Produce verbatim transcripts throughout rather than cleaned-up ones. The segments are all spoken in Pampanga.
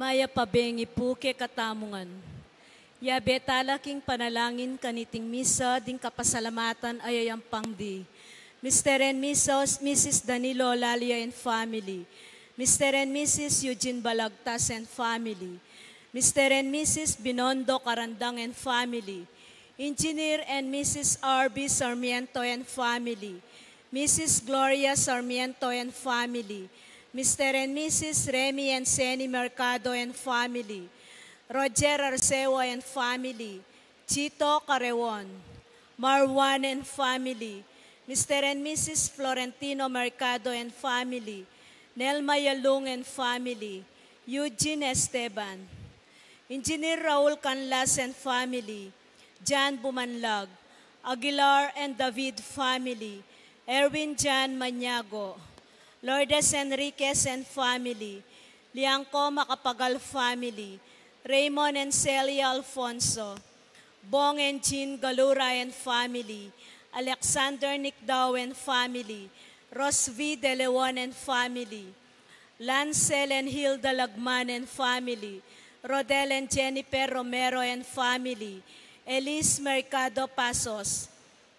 Mayap a bengi pu kekatamu ngan. Yabe tala king panalangin kaniting misa ding kapasalamatan a yayampang di Mister and Missus, Missus Danilo Lalia and family, Mister and Missus Eugene Balagtas and family, Mister and Missus Binondo Carandang and family, Engineer and Missus R B Sarmiento and family, Missus Gloria Sarmiento and family, Mister and Missus Remy and Seni Mercado and family, Roger Arceo and family, Chito Carreon, Marwan and family, Mister and Missus Florentino Mercado and family, Nelma Yalung and family, Eugene Esteban, Engineer Raul Canlas and family, Jan Bumanlag, Aguilar and David family, Erwin Jan Maniago, Lourdes Enriquez and family, Liangco Macapagal family, Raymond and Celia Alfonso, Bong and Jean Galura and family, Alexander Nicdao and family, Rosvi De Leon and family, Lancel and Hilda Lagman and family, Rodel and Jennifer Romero and family, Elise Mercado Pasos,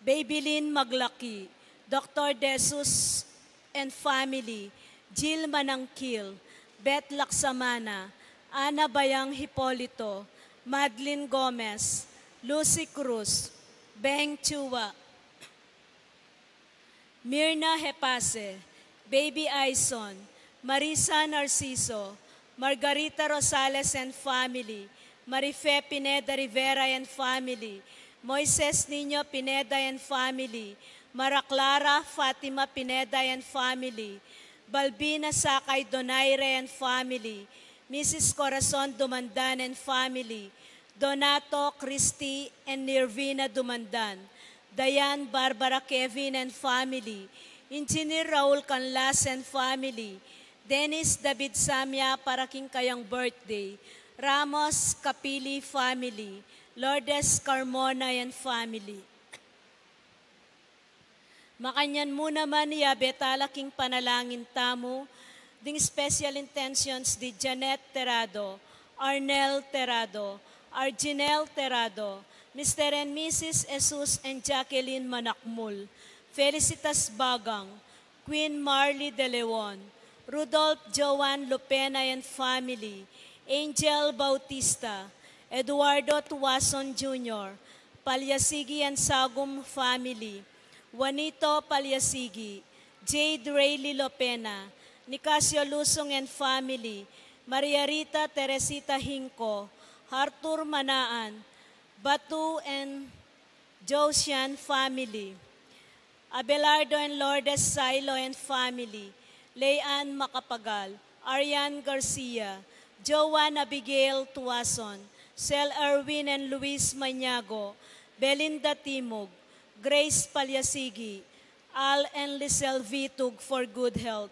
Babylin Maglaki, Doctor De Jesus and family, Jill Manangkil, Beth Laksamana, Ana Bayang Hipolito, Madeline Gomez, Lucy Cruz, Beng Chua, Mirna Hepase, Baby Aison, Marisa Narciso, Margarita Rosales and family, Marife Pineda Rivera and family, Moises Niño Pineda and family, Mara Clara Fatima Pineda and family, Balbina Sakay Donaire and family, Missus Corazon Dumandan and family, Donato, Christy, and Nirvina Dumandan, Diane, Barbara, Kevin, and family, Engineer Raul Canlas and family, Dennis David Samia para king kayang birthday, Ramos Capili family, Lourdes Carmona and family. Makanyan mu naman, yabe tala king panalangin tamu ding special intentions di Janet Terado, Arnel Terado, Arginel Terado, Mister and Missus Jesus and Jacqueline Manakmul, Felicitas Bagang, Queen Marley De Leon, Rudolph Joan Lupena and family, Angel Bautista, Eduardo Tuason Junior, Palyasigi and Sagum family, Juanito Palyasigi, Jade Rayleigh Lopena, Nicasio Lusong and family, Maria Rita Teresita Hinco, Arthur Manaan, Batu and Josian family, Abelardo and Lourdes Silo and family, Leanne Macapagal, Arian Garcia, Joan Abigail Tuason, Sel Erwin and Luis Maniago, Belinda Timog, Grace Palyasigi, Al and Lisel Vitug for good health,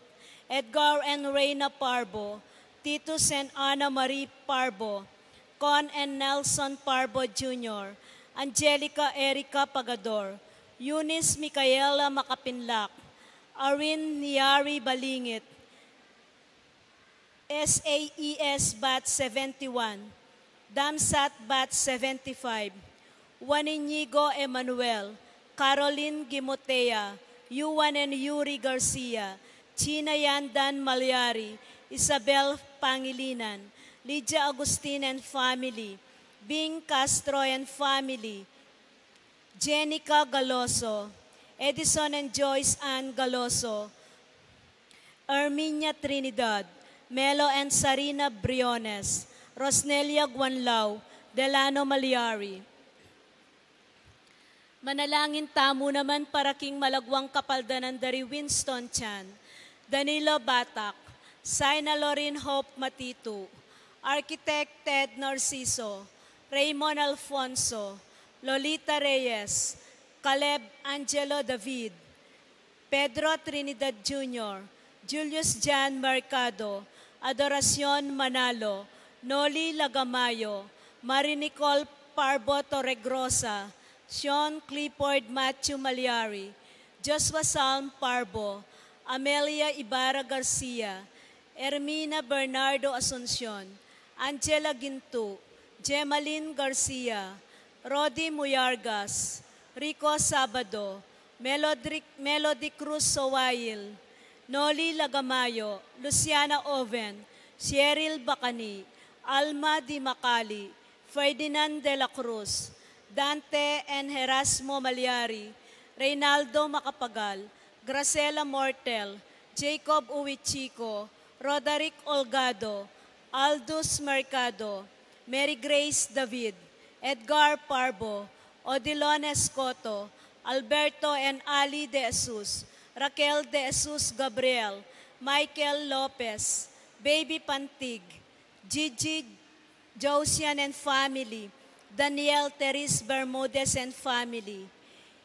Edgar and Reina Parbo, Titus and Ana Marie Parbo, Con and Nelson Parbo Junior, Angelica Erica Pagador, Eunice Micaela Makapinlak, Arin Niari Balingit, S A E S Batch seventy-one, DAMSAT Batch seventy-five, Juan Inigo Emanuel, Caroline Gimotea, Yuan and Yuri Garcia, China Yandan Malyari, Isabel Pangilinan, Lydia Agustin and family, Bing Castro and family, Jenica Galoso, Edison and Joyce Ann Galoso, Erminia Trinidad, Melo and Sarina Briones, Rosnelia Guanlao, Delano Malyari. Manalangin tamu naman para king malagwang kapaldanan da ri Winston Chan, Danilo Batak, Saina Lorin Hope Matitu, Architect Ted Narciso, Raymond Alfonso, Lolita Reyes, Caleb Angelo David, Pedro Trinidad Junior, Julius Jan Mercado, Adoracion Manalo, Noli Lagamayo, Marie Nicole Parbo Torregrosa, Sean Clifford Matthew Malyari, Joshua Salm Parbo, Amelia Ibarra Garcia, Ermina Bernardo Asuncion, Angela Gintu, Gemaline Garcia, Rodi Muyargas, Rico Sabado, Melodric-, Melody Cruz Sowail, Noli Lagamayo, Luciana Oven, Cheryl Bacani, Alma Di Macali, Ferdinand de la Cruz, Dante and Erasmo Maliari, Reynaldo Macapagal, Graciela Mortel, Jacob Uichico, Roderick Olgado, Aldous Mercado, Mary Grace David, Edgar Parbo, Odilon Escoto, Alberto and Ali de Jesus, Raquel de Jesus Gabriel, Michael Lopez, Baby Pantig, Gigi Josian and family, Daniel Teres Bermudez and family.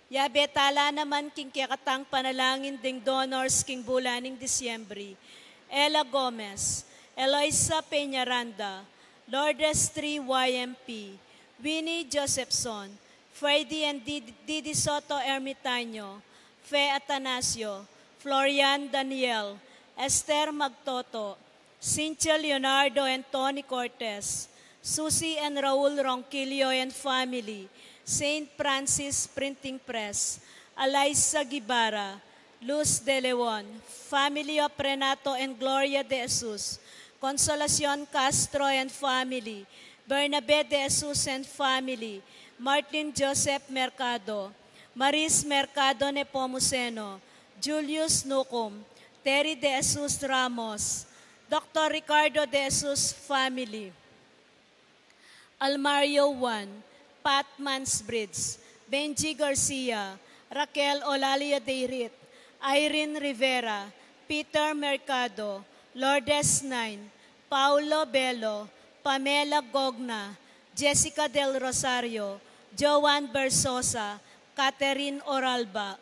Yabe tala naman king kekatang panalangin ding donors king bulan ning Disyembre: Ella Gomez, Eloisa Peñaranda, Lourdes three Y M P, Winnie Josephson, Freddy and Didi, Didi Soto Ermitaño, Fe Atanasio, Florian Daniel, Esther Magtoto, Cynthia Leonardo and Tony Cortez, Susie and Raul Ronquillo and family, Saint Francis Printing Press, Alaisa Guevara, Luz de Leon, family of Renato and Gloria de Jesus, Consolacion Castro and family, Bernabe de Jesus and family, Martin Joseph Mercado, Maris Mercado Nepomuceno, Julius Nucum, Terry de Jesus Ramos, Doctor Ricardo de Jesus family, Almario Juan, Pat Mansbridge, Benji Garcia, Raquel Olalia Deirit, Irene Rivera, Peter Mercado, Lourdes Nine, Paulo Bello, Pamela Gogna, Jessica Del Rosario, Joan Bersosa, Catherine Oralba.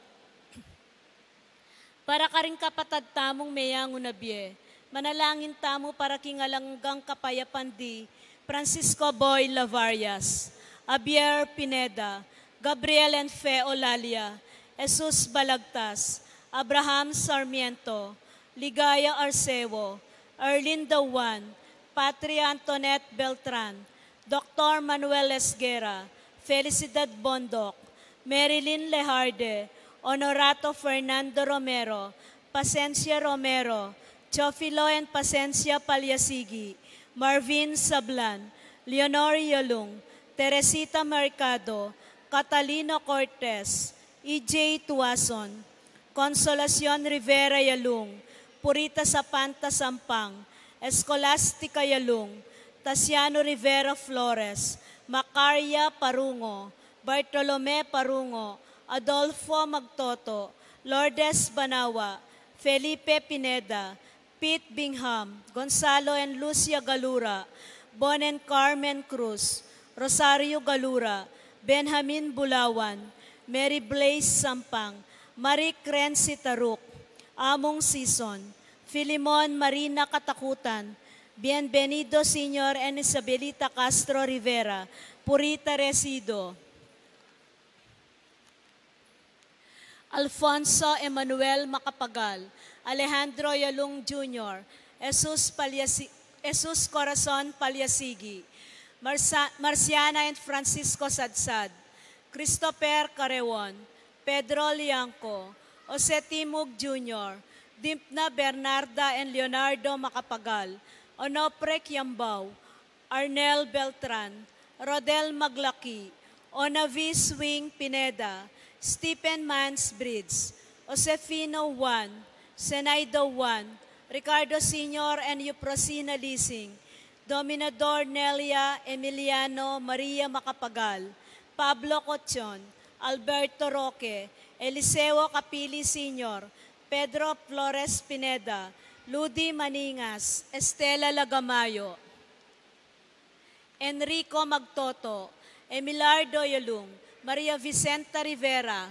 Para karing kapatad tamung meyangu na bie, manalangin tamu para king alang anggang kapayapan di Francisco Boy Lavarias, Javier Pineda, Gabriel and Fe Olalia, Jesus Balagtas, Abraham Sarmiento, Ligaya Arceo, Erlinda Juan, Patria Antoinette Beltran, Doctor Manuel Esguerra, Felicidad Bondoc, Marilyn Lejarde, Honorato Fernando Romero, Pasencia Romero, Teofilo and Pasencia Paliasigi, Marvin Sablan, Leonor Yalung, Teresita Mercado, Catalino Cortez, E J Tuason, Consolacion Rivera Yalung, Purita Sapanta Sampang, Escolastica Yalung, Tasiano Rivera Flores, Macaria Parungo, Bartolome Parungo, Adolfo Magtoto, Lourdes Banawa, Felipe Pineda, Pete Bingham, Gonzalo and Lucia Galura, Bon and Carmen Cruz, Rosario Galura, Benjamin Bulawan, Mary Blaze Sampang, Marie Crency Taruk, Among Sison, Filimon Marina Katakutan, Bienvenido Senior and Isabelita Castro Rivera, Purita Resido, Alfonso Emmanuel Macapagal, Alejandro Yalung Junior, Jesus Paliasi-, Jesus Corazon Paliasigi, Marsa-, Marciana and Francisco Sadsad, Christopher Carreon, Pedro Liangco, Jose Timug Junior, Dimpna Bernarda and Leonardo Macapagal, Onofre Kiambao, Arnel Beltran, Rodel Maglaki, Onavi Swing Pineda, Stephen Mansbridge, Josefino Juan, Senaido Juan, Ricardo Senior and Eufrosina Lising, Dominador Nelia Emiliano Maria Macapagal, Pablo Cochon, Alberto Roque, Eliseo Capili Senior, Pedro Flores Pineda, Ludi Maningas, Estela Lagamayo, Enrico Magtoto, Emilardo Yalung, Maria Vicenta Rivera,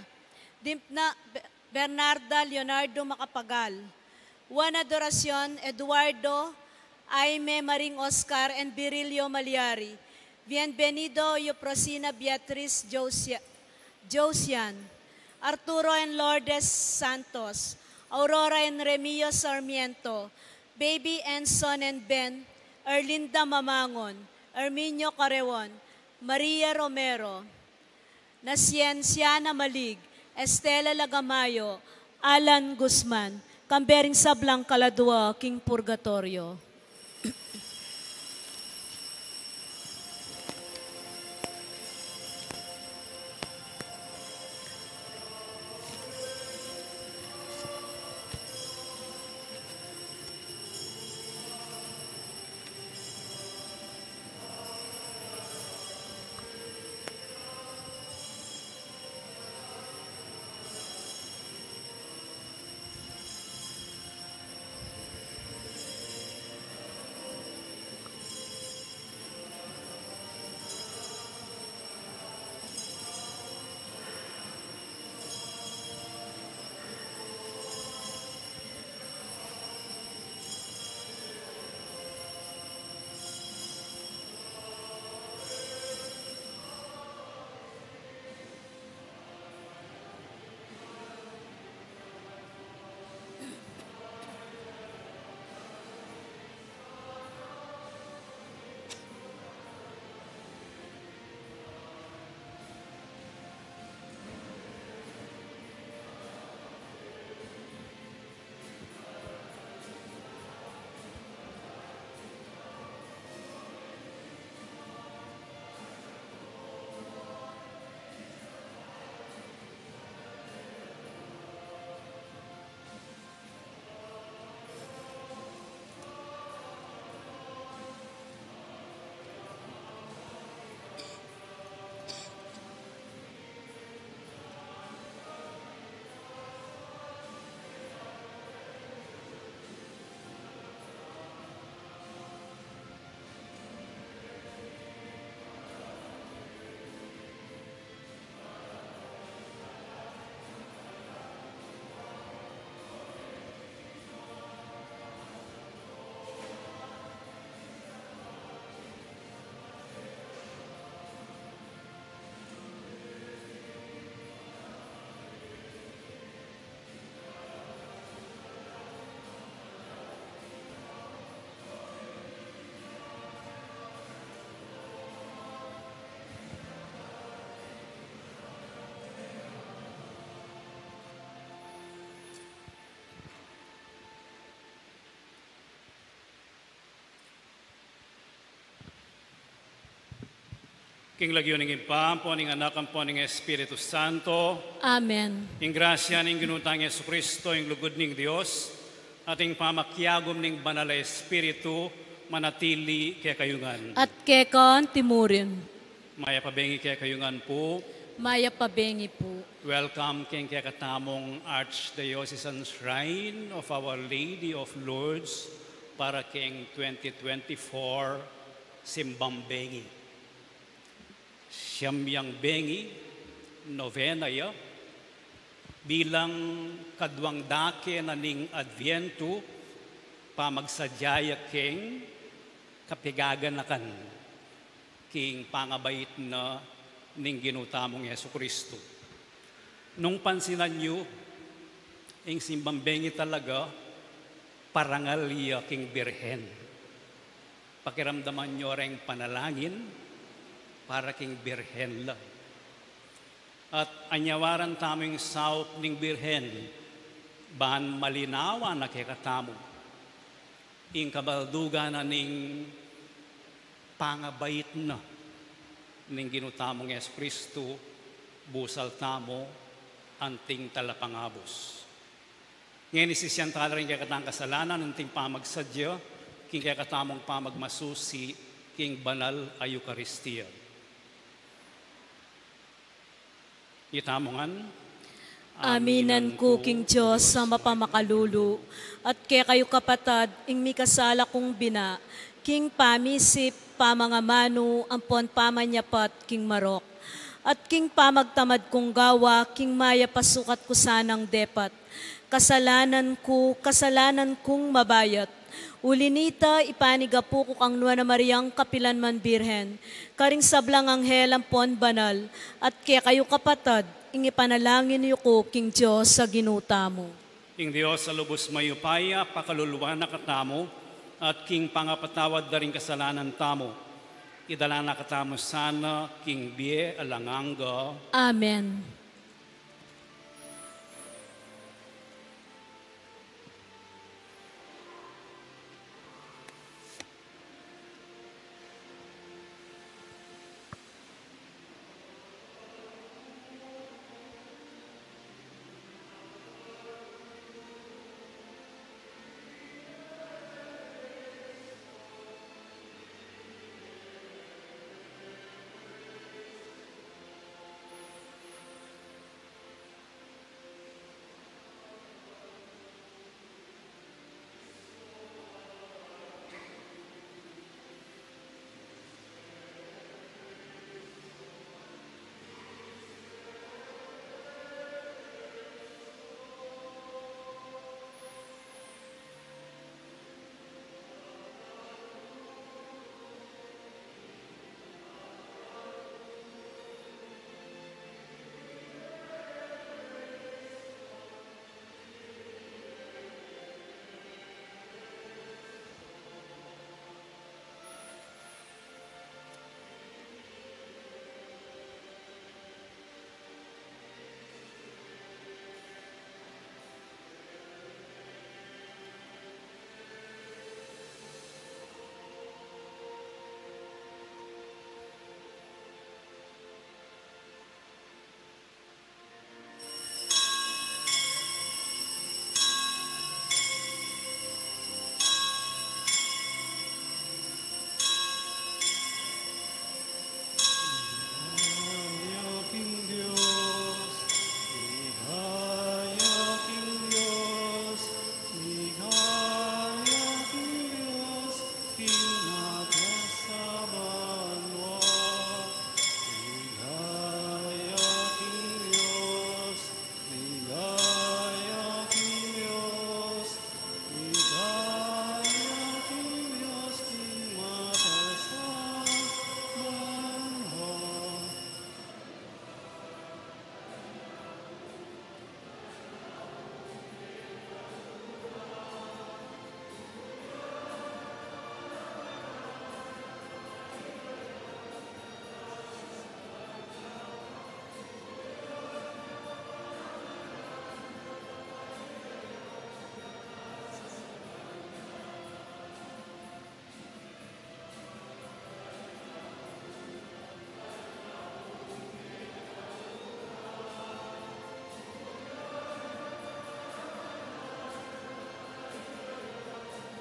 Dimpna Be-, Bernarda Leonardo Macapagal, Juan Adoracion, Eduardo, Aime Maring Oscar and Virilio Maliari, Bienvenido Eufrosina Beatriz Josia-, Josian, Arturo and Lourdes Santos, Aurora and Remio Sarmiento, Baby Enson and Ben Erlinda Mamangon, Erminio Carreon, Maria Romero, Nasyencia Namalig, Estela Lagamayo, Alan Guzman, kambe ring sablang kaladua king purgatoryo. King lagyu ning Ibpa, ampo ning Anak, ampo ning Espiritu Santo. Amen. Ing grasya ning Ginu tang Jesucristo, ing lugud ning Dios, at ing pamakiagum ning Banal a Espiritu, manatili kekayu ngan. At keka anti murin. Mayap a bengi kekayu ngan pu. Mayap a bengi pu. Welcome king kekatamung Archdiocesan Shrine of Our Lady of Lourdes para king twenty twenty-four Simbang Bengi. Siyam yang bengi, novena ya, bilang kaduang dake na ning Adviento, pamagsadya ya king kapigaganakan king pangabait na ning Ginu tamung Jesucristo. Nung pansinan yu, ing Simbang Bengi talaga, parangal ya king Birhen. Pakiramdaman yu reng panalangin para king Birhen la. At anyawaran tamu ing saup ning Birhen, ban malinawan na kekatamu ing kabaldugan na ning pangabait na ning Ginu tamung Jesucristo, busal tamu anting talapangabus. Ngeni sisian tala ring kekatang kasalanan, anting pamagsadya king kekatamung pamagmasusi king banal a Eukaristia. Itamu ngan. Aminan ku king Dios a mapamakalulu, at kekayu kapatad, ing mikasala kung bina, king pamisip, pamangamanu, ampon pamanyapat king marok, at king pamagtamad kung gawa, king mayap a sukat ku sanang depat. Kasalanan ku, kasalanan kung mabayat. Uli nita, ipanigapu ku kang Nuan a Mariang kapilan man Birhen, karing sablang anghel ampon banal, at kekayu kapatad, ing ipanalangin yu ku king Dios a Ginu tamu. Ing Dios a lubus mayupaya, pakaluluan na katamu, at king pangapatawad da ring kasalanan tamu, idala na katamu sana king bie alang angga. Amen.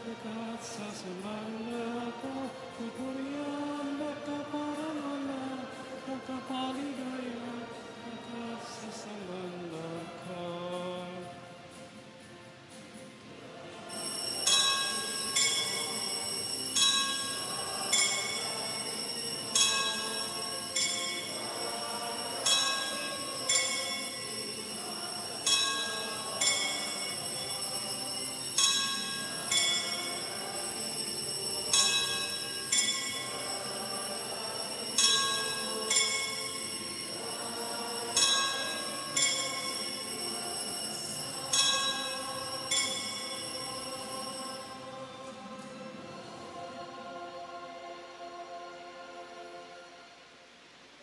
Dekat sasamban da ka, pupurian da ka, parangalan da ka, paligayan da ka, sasamban da ka.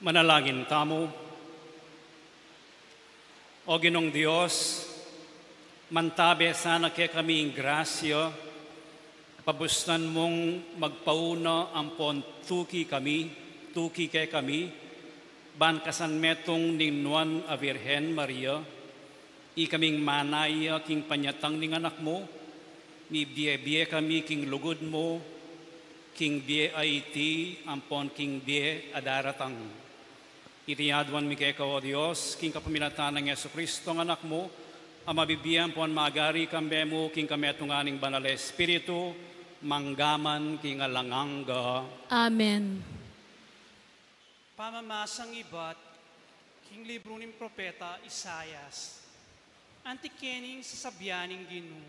Manalangin tamu. O Ginung Dios, mantabe sana kekami ing grasya, pabustan mung magpauna ampon tuki kami, tuki kekami, ban kasanmetung ning Nuan a Virgen Maria, ikaming manaya king panyatang ning Anak mu, mibie-bie kami king lugud mu, king bie a iti ampon king bie a daratang. Iti aduan mi keka, O Dios, king kapamilatan nang Jesucristo a Anak mu, a mabibie ampon magari kambe mu king kametungan ning Banal a Espiritu, mangga man king alang angga. Amen. Pamamasang ibat king libru ning propeta Isaias. Anti kening sasabian ning Ginu,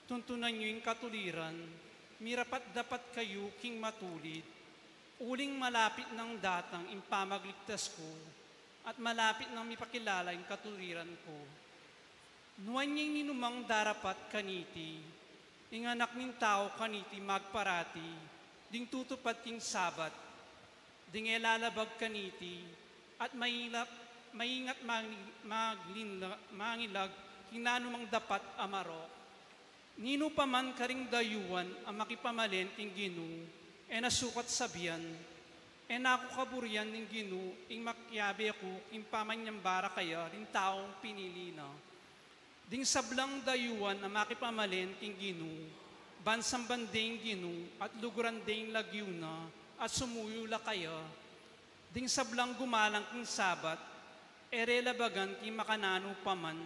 tuntunan yu ing katuliran, mirapat-dapat kayu king matulid, uling malapit nang datang ing pamagligtas ku, at malapit nang mipakilala ing katuliran ku. Nuan ya ing ninumang darapat kaniti, Ing Anak ning Tau kaniti magparati, ding tutupad king Sabat, ding e lalabag kaniti, at mailap, maingat mangi-, maglinla-, mangilag king nanumang dapat a marok. Ninu pa man karing dayuan a makipamalen king Ginu, e na sukat sabian, e na ku kaburian ning Ginu ing makiabe ku king pamanyambara kaya ring taung pinili na. Ding sablang dayuan a makipamalen king Ginu, ban samban de ing Ginu at luguran de ing lagyu na at sumuyu la kaya. Ding sablang gumalang king Sabat, e re labagan king makananu pa man,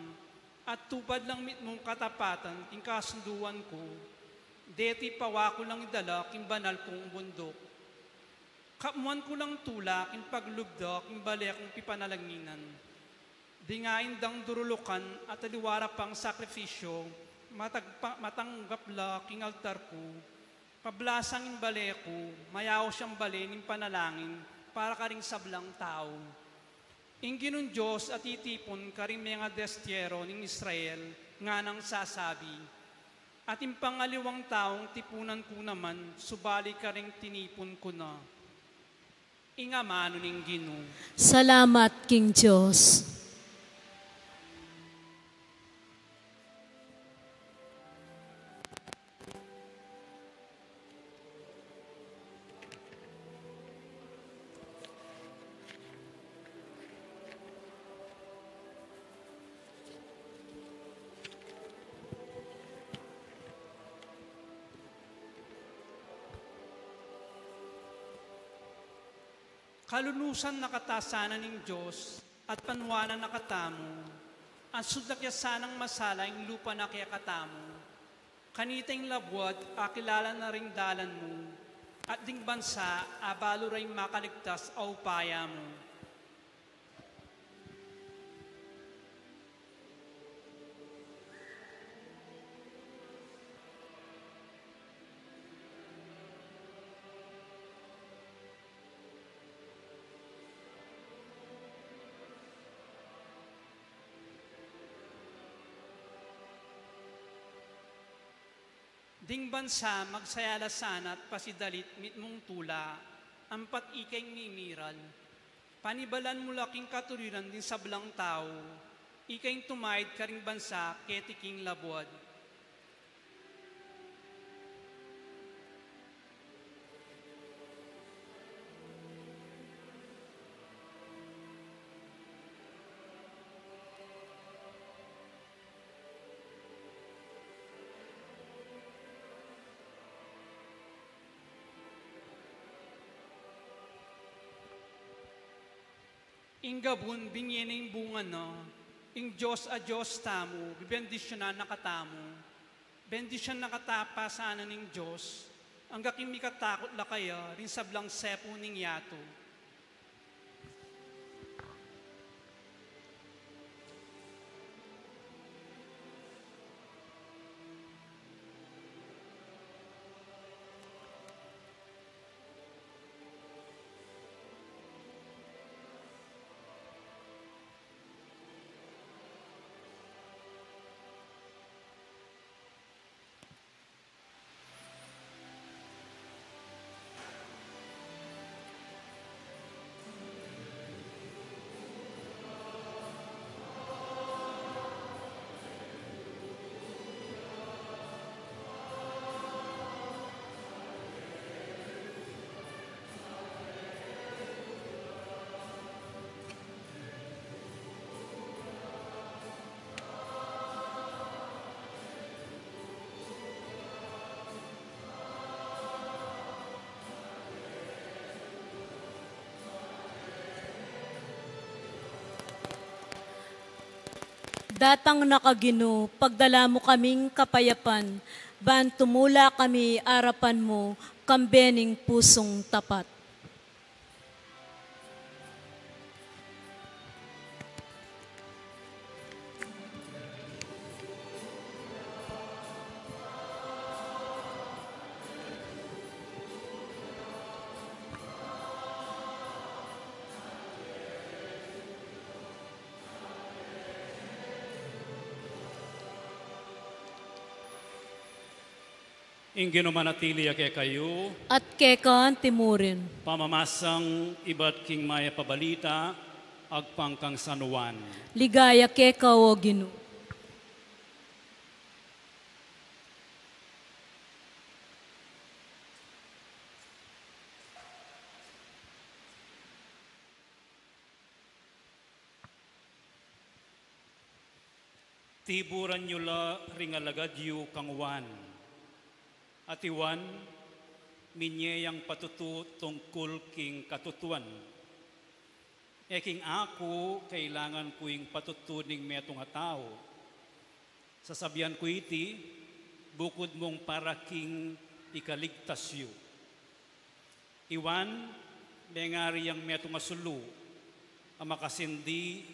at tupad lang mitmung katapatan king kasunduan ku, deti pawa ku lang idala king banal kung bunduk. Kapmuan ku lang tula king paglub da king bale kung pipanalanginan. Ding ain dang durulukan at aliwa ra pang sakrifisyu, matagpa-, matanggap la king altar ku. Pablasang ing bale ku, mayaus yang bale ning panalangin para karing sablang tau. Ing Ginung Dios a titipun karing menga destiyero ning Israel, nganang sasabi, at ing pangaliwang taung tipunan ku naman, subali karing tinipun ku na. Ing amanu ning Ginu. Salamat king Dios. Kalunusan na kata sana ning Dios, at panuanan na katamu, at sud na kaya sanang masala ing lupa na kaya katamu. Kanita ing labuad, akilala na ring dalan mu, at ding bansa, abalu ra ing makaligtas a upaya mu. Ding bansa, magsaya la sana at pasidalit mitmung tula, ampat ika ing mimiral. Panibalan mu la king katuliran ding sablang tau, ika ing tumaid karing bansa keti king labuad. Ing gabun, binye na ing bunga na. Ing Dios a Dios tamu, bibendisyunan na katamu. Bendisyunan na kata pa sana ning Dios, angga king mikatakut la kaya ring sablang sepu ning yatu. Datang na ka, Ginu, pagdala mu kaming kapayapan, ban tumula kami arapan mu, kambe ning pusung tapat. Ing Ginu manatili ya kekayu. At keka antimurin. Pamamasang ibat king Mayap a Balita agpang kang San Juan. Ligaya keka, o Ginu. Tiburan yu la ring alagad yu kang Juan. At i Juan, minye yang patutu tungkul king katutuan. E king aku, kailangan ku ing patutu ning metung a tau. Sasabian ku iti, bukud mung para king ikaligtas yu. I Juan, mengari yang metung a sulu, a makasindi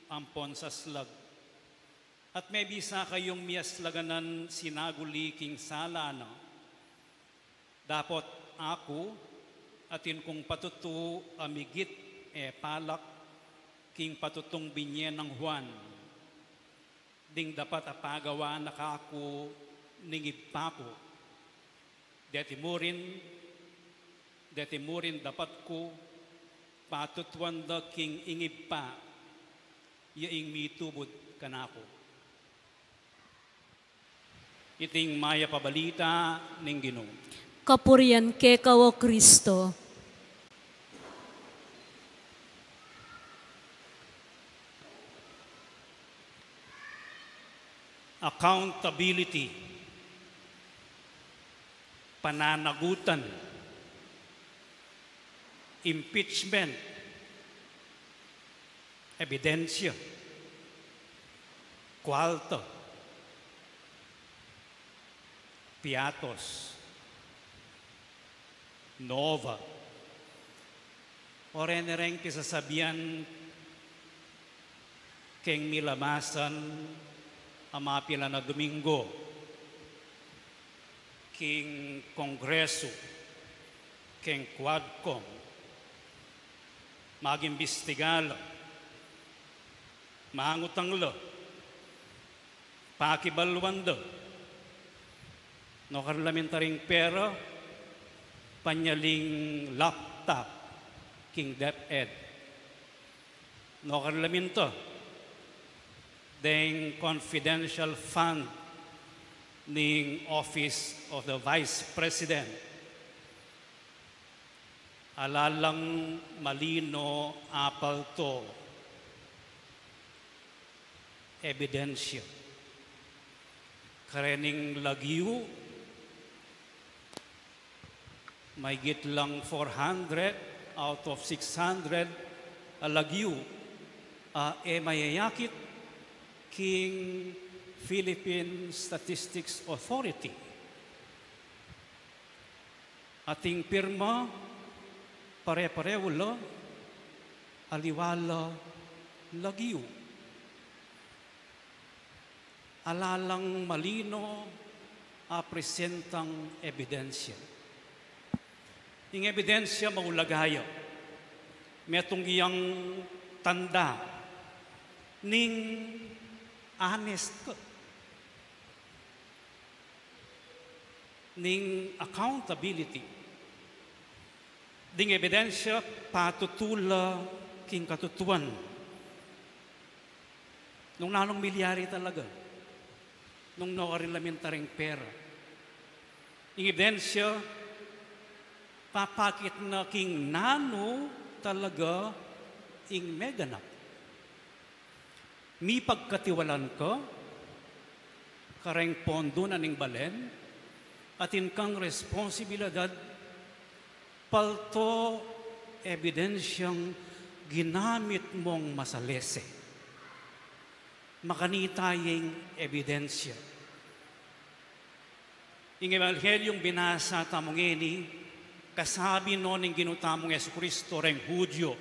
ampon saslag. At mebisa kayung miyaslagan nang sinaguli king sala na. Dapot aku, atin kung patutu a migit e palak king patutung binye nang Juan. Ding dapat a pagawa na kaku ning Ibpa ku. Deti murin, deti murin dapat ku patutuan da king ing Ibpa, ya ing mitubud kanaku. Iting Mayap a Balita ning Ginu. Kapurian keka, o Kristo. Accountability, pananagutan, impeachment, ebidensya, kualta, piatos, nova. O reni reng pisasabian keng milabasan a mapilan a Domingo king Kongresu, keng Quadcom, magimbistiga la, mangutang la, pakibaluan da. Nukarin la minta ring pera, panyaling laptop king DepEd. Nukarin la minta deng confidential fund ning Office of the Vice President. Ala lang malino a palto, ebidensya. Karening lagyu, maygit lang four hundred out of six hundred a lagyu a e mayayakit king Philippine Statistics Authority. Ating pirma, pare-parehu la, aliwa la lagyu. Ala lang malino a presentang ebidensya. Ing ebidensya maulaga ya, metung yang tanda ning honest ka, ning accountability. Ding ebidensya patutu la king katutuan. Nung nanung milyari talaga, nung nukarin la minta ring pera. Ing ebidensya papakit na king nanu talaga ing meganap. Mipagkatiwalan ka kareng pondo na ning balen, atin kang responsibilidad palto ebidensyang ginamit mung masalese. Makanita ya ing ebidensya. Ing ebanghelyu binasa tamu ngeni, kasabi no ning Ginu tamung Jesucristo reng Judio,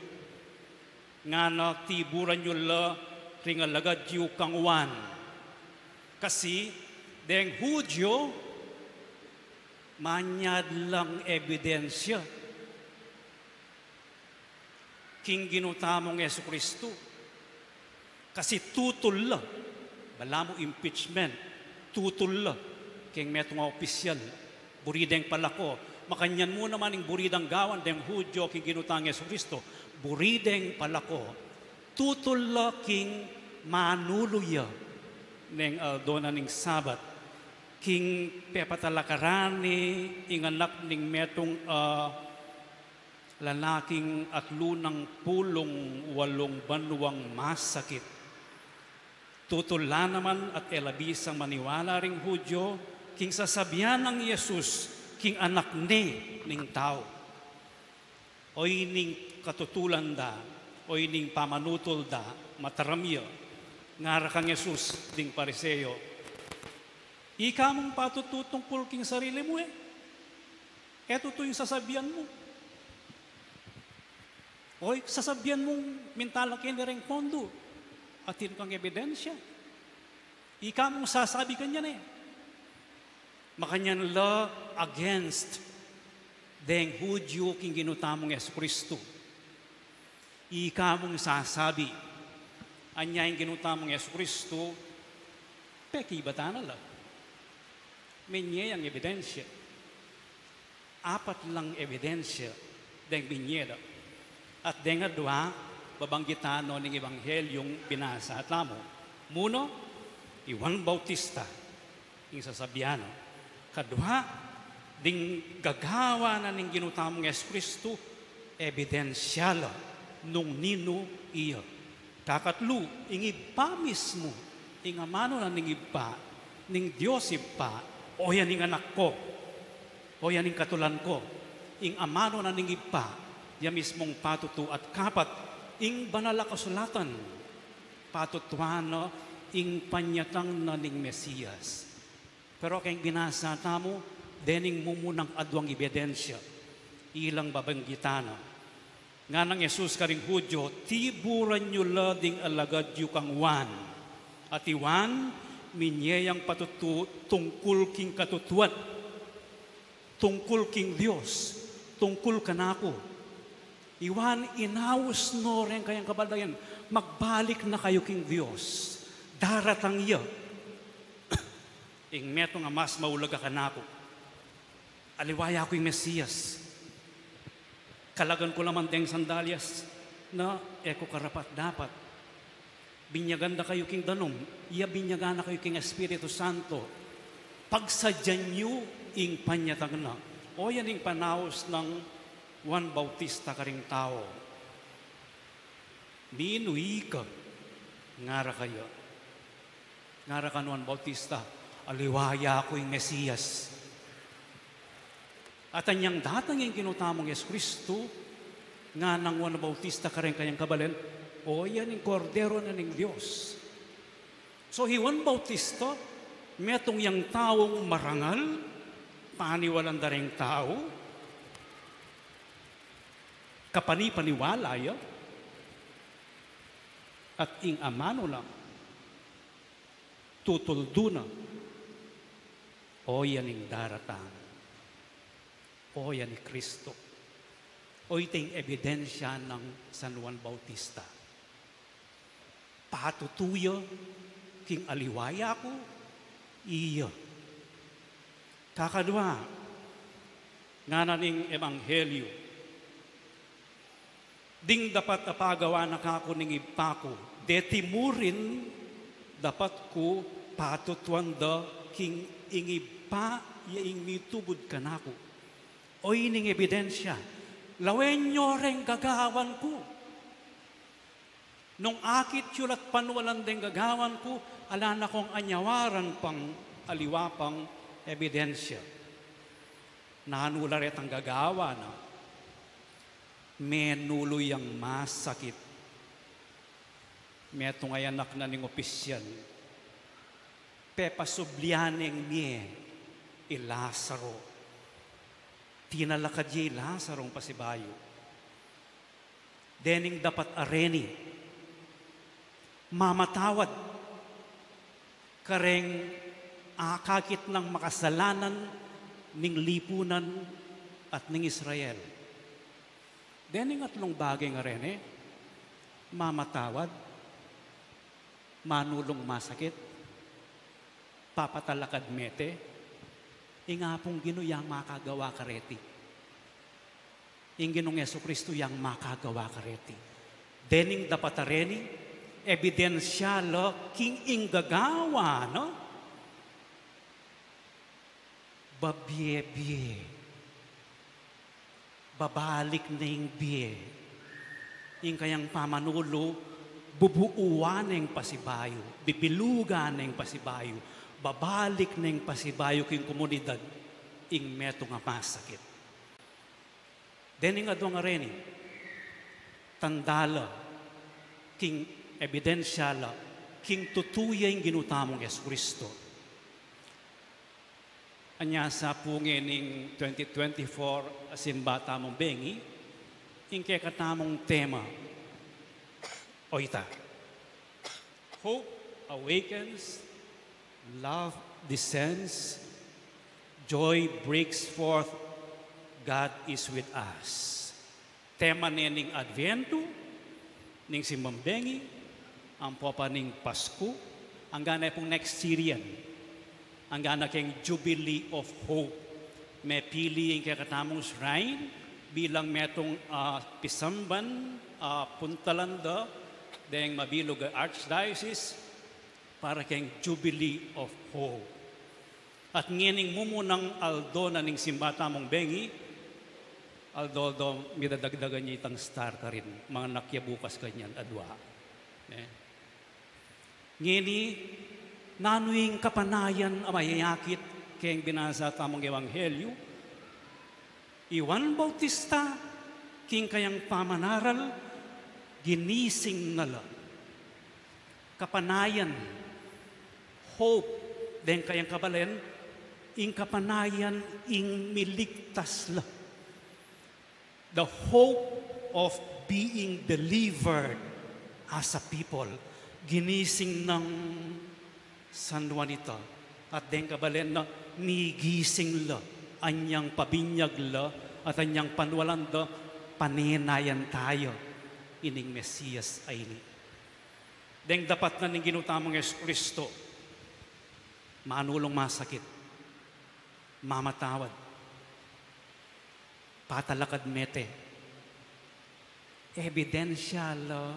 ngana, tiburan yu la ring alagad yu kang Juan. Kasi deng Judio, manyad lang ebidensya king Ginu tamung Jesucristo. Kasi tutul la, balamu impeachment, tutul la keng metung a opisyal. Buri deng palako. Makanyan mu naman ing buri dang gawan deng Hudyo king Ginu tang Jesucristo. Buri deng palako. Tutul la king manulu ya neng aldo na ning Sabat, king pepatalakaran ne ing anak ning metung a lalaking atlu nang pulung walung banuang masakit. Tutul la naman at e la bisang maniwala ring Hudyo king sasabian nang Jesus king Anak ne ning Tau. Oy ning katutulan da, oy ning pamanutul da, mataram ya. Ngara kang Jesus ding Pariseo, "Ika mung patutu tungkul king sarili mu e. E tutu ing sasabian mu. Oy, sasabian mung minta la keni reng kondu. Atin kang ebidensya. Ika mung sasabi kanyan e." Makanyan la against deng Hudyo king Ginu tamung Jesucristo. Ika mung sasabi. Anya ing Ginu tamung Jesucristo, pekibatan na la. Menye yang ebidensya. Apat lang ebidensya deng binye da. At deng adwa, babanggitan no ning ebanghelyung binasa tamu. Muna, i Juan Bautista, ing sasabian na. Kadwa, ding gagawan na ning Ginu tamung Jesucristo, ebidensya la nung ninu iya. Kakatlu, ing Ibpa mismu, ing amanu na ning Ibpa, ning Dios Ibpa, o yan ing anak ku, o yan ing katulan ku, ing amanu na ning Ibpa, ya mismung patutu. At kapat, ing Banal a Kasulatan, patutuan na ing panyatang na ning Mesias. Pero keng binasa tamu, dening mumunang adwang ebidensya, ilang babanggitan na. Nganang Jesus karing Hudyo, "Tiburan yu la ding alagad yu kang Juan." At i Juan, minye yang patutu tungkul king katutuan, tungkul king Dios, tungkul kanaku. I Juan, inaus no reng kayang kabalayan, "Magbalik na kayu king Dios. Daratang ya ing metung a mas maulaga kanaku. Aliwa ya ku ing Mesias. Kalagan ku la man deng sandalyas na e ku karapat-dapat. Binyagan da kayu king danum, iya binyagan na kayu king Espiritu Santo. Pagsadyan yu ing panyatang na." O yan ing panaus nang Juan Bautista karing tau. "Ninu ika?" ngara kaya. Ngara kang Juan Bautista, "Aliwa ya ku ing Mesias." At anyang datang ing Ginu tamung Jesucristo, nganang Juan Bautista kareng kayang kabalen, "O yan ing Kordero na ning Dios." So, hi Juan Bautista, metung yang taung marangal, paniwalan da reng tau, kapani-paniwala ya, at ing amanu na, tutuldu na, o yan ing daratang, o yan i Kristo. O iti ing ebidensya nang San Juan Bautista. Patutu ya king aliwa ya ku, iya. Kakadwa, ngana ning ebanghelyu, ding dapat a pagawan na kaku ning Ibpa ku, deti murin dapat ku patutuan da king ing Ibpa ya ing mitubud kanaku. O ining ebidensya, lawen yu reng gagawan ku. Nung akit yu la't panualan deng gagawan ku, ala na kung anyawaran pang aliwa pang ebidensya. Nanu la retang gagawan na, menulu yang masakit. Metung a anak na ning opisyal. Pepasublian neng mie i Lazaro. Tinalakad ya i Lazaro pasibayu. Dening dapat a reni, mamatawad kareng akakit nang makasalanan ning lipunan at ning Israel. Dening atlung bage a reni, mamatawad, manulung masakit, papatalakad mete, Ing Apung Ginu yang makagawa kareti. Ing Ginung Jesucristo yang makagawa kareti. Dening dapat a reni, ebidensya la king ing gagawa, no? Babie-bie. Babalik ne ing bie. Ing kayang pamanulu, bubuuan neng pasibayu, bibilugan neng pasibayu, babalik neng pasibayu king komunidad ing metung a masakit. Dening adwang a reni, tanda la, king ebidensya la, king tutu ya ing Ginu tamung Jesucristo. Anya sa pu ngening twenty twenty-four a simba tamung bengi, ing kekatamung tema, o ita, Hope awakens, love descends, joy breaks forth, God is with us. Tema ne ning Adventu, ning simbang bengi, ampo pa ning Pasku, angga na pung next year yan. Angga na keng Jubilee of Hope. Mepili ing kekatamung shrine bilang metung a pisamban a puntalan da deng mabilug a archdiocese para keng Jubilee of Hope. At ngening mumunang aldo na ning simba tamung bengi, aldo-aldo midadagdagan ya itang star karin, manganak ya bukas kanyan, adua. Ne? Ngeni, nanu ing kapanayan a mayayakit keng binasa tamung ebanghelyu? I Juan Bautista, king kayang pamanaral, ginising na la. Kapanayan, hope, deng kayang kabalen, ing kapanayan ing miligtas la. The hope of being delivered as a people. Ginising nang San Juanita. At deng kabalen na, migising la, anyang pabinyag la, at anyang panwalan da, panenayan taya ining Mesias a ini. Deng dapat na ning Ginu tamung Jesucristo, manulung masakit, mamatawad, patalakad mete, ebidensya la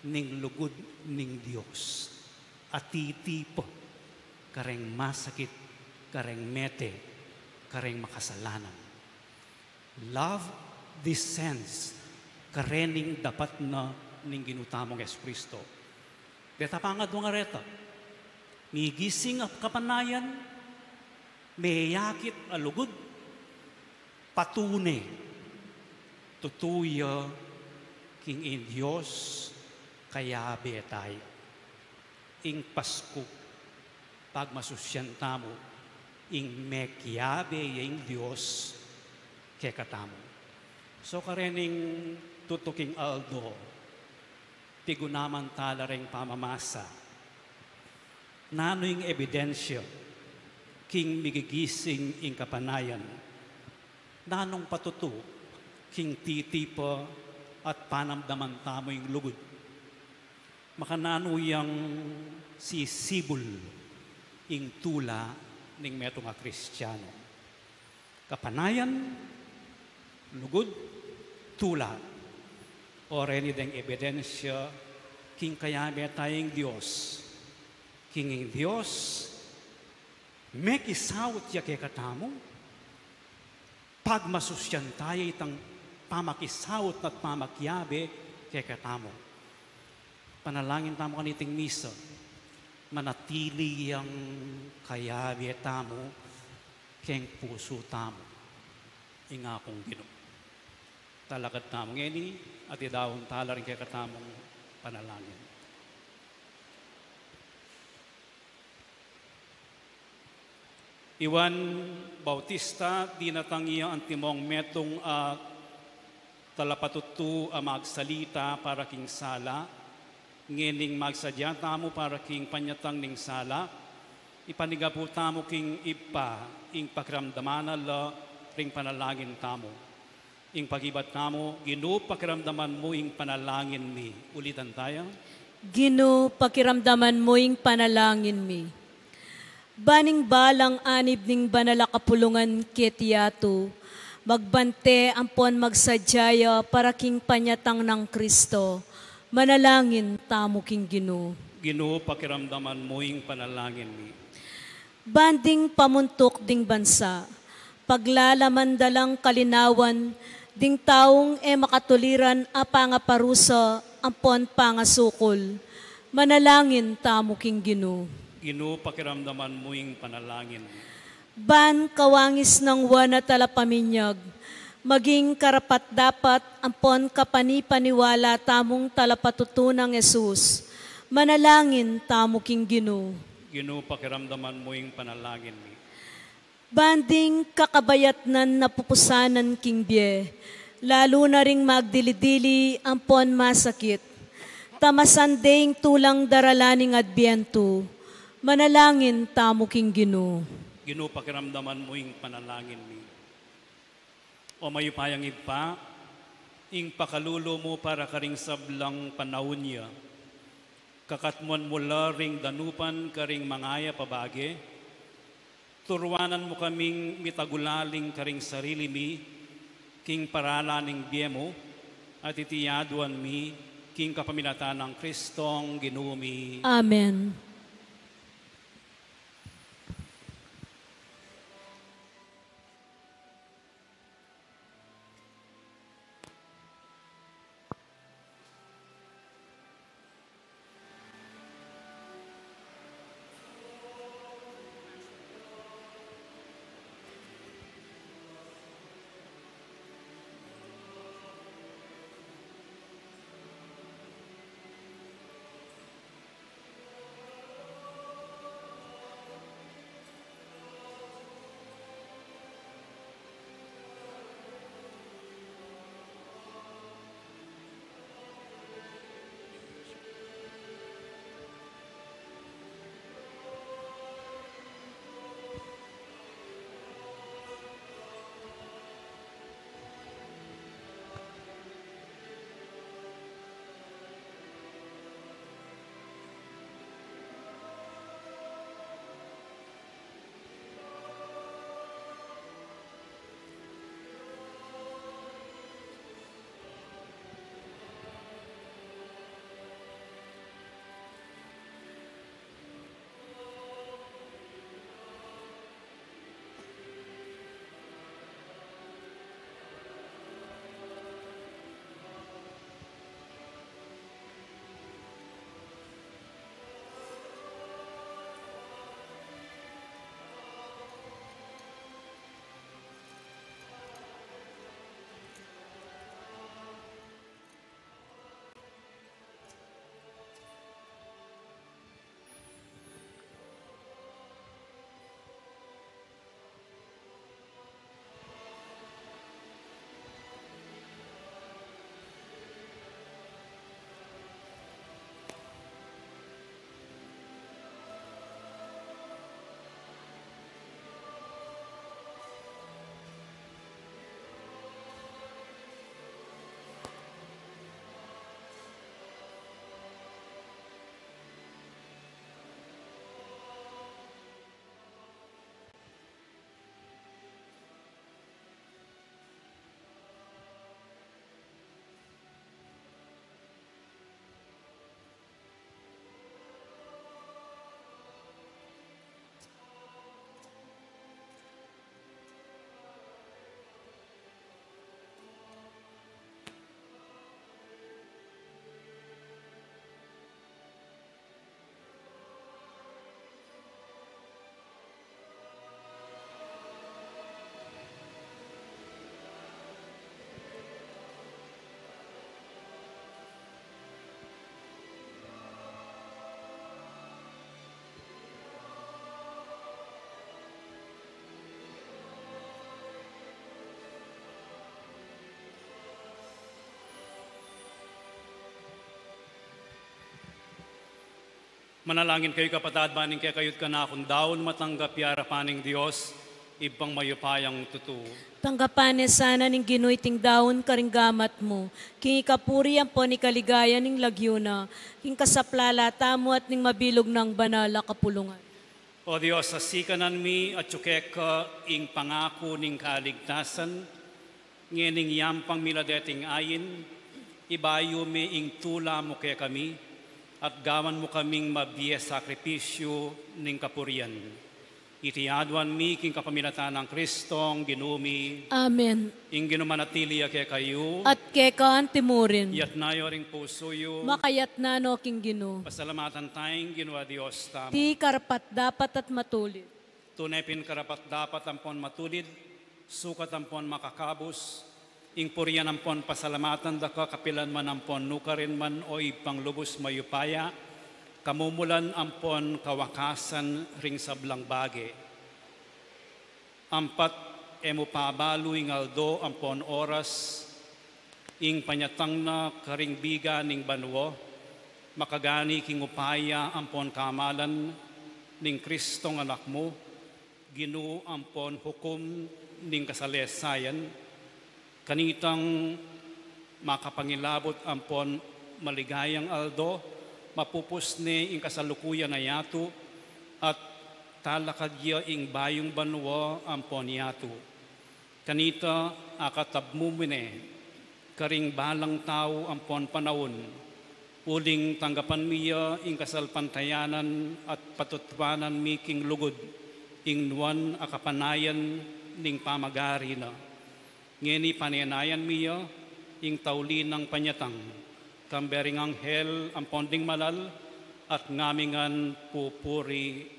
ning lugud ning Dios a titipa kareng masakit, kareng mete, kareng makasalanan. Love descends, karening dapat na ning Ginu tamung Jesucristo. Deta pangadwang a reta, migising a kapanayan, meyakit a lugud, patune, tutu ya king ing Dios kayabe taya. Ing Pasku, pagmasusyan tamu, ing mekiabe ya ing Dios kekatamu. So, karening tutu king aldo, pigunaman tala reng pamamasa. Nanu ing ebidensya king migigising ing kapanayan? Nanung patutu king titipa at panamdaman tamu ing lugud? Makananu yang sisibul ing tula ning metung a Kristiano? Kapanayan, lugud, tula. O reni deng ebidensya king kayabe taya ing Dios. King ing Dios mekisaut ya kekatamu, pagmasusyan taya itang pamakisaut at pamakiabe kekatamu. Panalangin tamu kaniting misa, manatili yang kayabe tamu keng pusu tamu, ing Apung Ginu. Talakad tamu ngeni, at idaun tala ring kekatamung panalangin. I Juan Bautista, dinatang ya antimong metung a talapatutu a magsalita para king sala, ngening magsadya tamu para king panyatang ning sala, ipanigapu tamu king Ibpa, ing pakiramdaman na la ring panalangin tamu. Ing pakibat tamu, Ginu, pakiramdaman mu ing panalangin mi. Ulitan taya. Ginu, pakiramdaman mu ing panalangin mi. Ban ing balang anib ning banal a kapulungan keti yatu, magbante ampon magsadya ya para king panyatang nang Kristo. Manalangin tamu king Ginu. Ginu, pakiramdaman mu ing panalangin mi. Ban ding pamuntuk ding bansa, paglalaman da lang kalinawan ding taung e makatuliran a pangaparusa ampon pangasukul. Manalangin tamu king Ginu. Ginu, pakiramdaman mu ing panalangin mi. Ban kawangis nang wana talapaminyag, maging karapat-dapat ampon kapanipaniwala tamung talapatutu nang Jesus. Manalangin tamu king Ginu. Ginu, pakiramdaman mu ing panalangin mi. Ban ding kakabayatnan na pupusanan king bie, lalu na ring magdili-dili ampon masakit, tamasan de ing tulang daralan ning Adbientu. Manalangin tamu king Ginu. Ginu, pakiramdaman mu ing panalangin mi. O mayupayang Ibpa, ing pakalulu mu para karing sablang panaun ya, kakatmuan mu la ring danupan karing mangayap a bage, turuanan mu kaming mitagulaling karing sarili mi king paralan ning bie mu, at iti aduan mi king kapamilatan nang Kristong Ginu mi. Amen. Manalangin kayu, kapatad, ban ing kekayu't kanakung daun matanggap ya arapan ning Dios, Ibpang mayupayang tutu. Tanggapan ne sana ning Ginu iting daun karing gamat mu, king ikapuri ampon ikaligaya ning lagyu na, king kasaplala tamu at ning mabilug nang banal a kapulungan. O Dios, sikanan mi atyu keka ing pangaku ning kaligtasan, ngening yampang mi la deting ain, ibayu me ing tula mu kekami, at gawan mu kaming mabie sakripisyu ning kapurian. Iti aduan mi king kapamilatan nang Kristong Ginu mi. Amen. Ing Ginu manatili ya kekayu. At keka anti mu rin. Yatna yu ring pusu yu. Makayatna no king Ginu. Pasalamatan taya ing Ginu a Dios tamu. Ti karapat-dapat at matulid. Tune pin karapat-dapat ampon matulid, sukat ampon makakabus, ing purian ampon pasalamatan da ka kapilan man ampon nukarin man, o Ibpang lubus mayupaya, kamumulan ampon kawakasan ring sablang bage. Ampat e mu pabalu ing aldo ampon oras, ing panyatang na karing biga ning banua, makagani king upaya ampon kamalan ning Kristong Anak mu, Ginu ampon hukum ning kasalesayan, kanitang makapangilabut ampon maligayang aldo, mapupus ne ing kasalukuyan a yatu, at talakad ya ing bayung banua ampon yatu. Kanita akatab mu mi ne karing balang tau ampon panaun, uling tanggapan mi ya ing kasalpantayanan at patutuanan mi king lugud ing nuan a kapanayan ning pamagari na. Ngeni panenayan mi ya ing tauli nang panyatang, kambe ring anghel ampon ding malal, at ngamingan pupuri.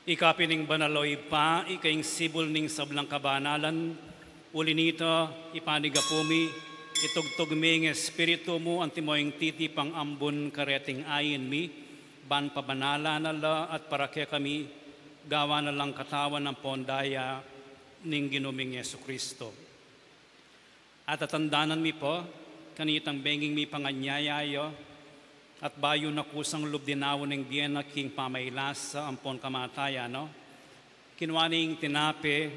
Ika pin ing banal, o Ibpa, ika ing sibul ning sablang kabanalan. Uli nita, ipanigapu mi, itugtug mi ing Espiritu mu antimo ing titipang ambun kareting ain mi, ban pabanalan na la at para kekami, gawan na lang katawan ampon daya ning Ginu ming Jesucristo. At tatandanan mi pu, kanitang benging mipanganyaya ya, at bayu na kusang lub dinaun ing bie na king pamailasa ampon kamatayan na, kinua ne ing tinape,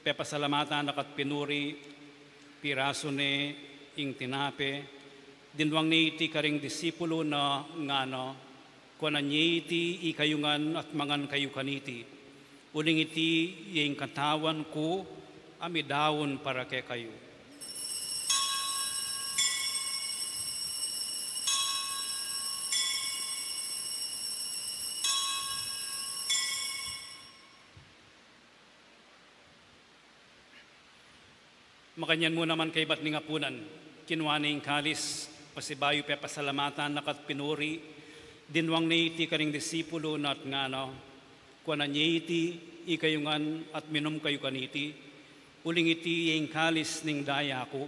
pepasalamatan na ka't pinuri, pirasu ne ing tinape, dinwang ne iti karing disipulu na ngana, kuanan ye iti ikayu ngan at mangan kayu kaniti. Uling iti ya ing katawan ku a midaun para kekayu. Makanyan mu naman kaybat ning apunan, kinua ne ing kalis, pasibayu pepasalamatan na ka't pinuri, dinwang ne iti karing disipulu na at ngana, kuanan ye iti, ikayu ngan at minum kayu kaniti, uling iti ya ing kalis ning daya ku,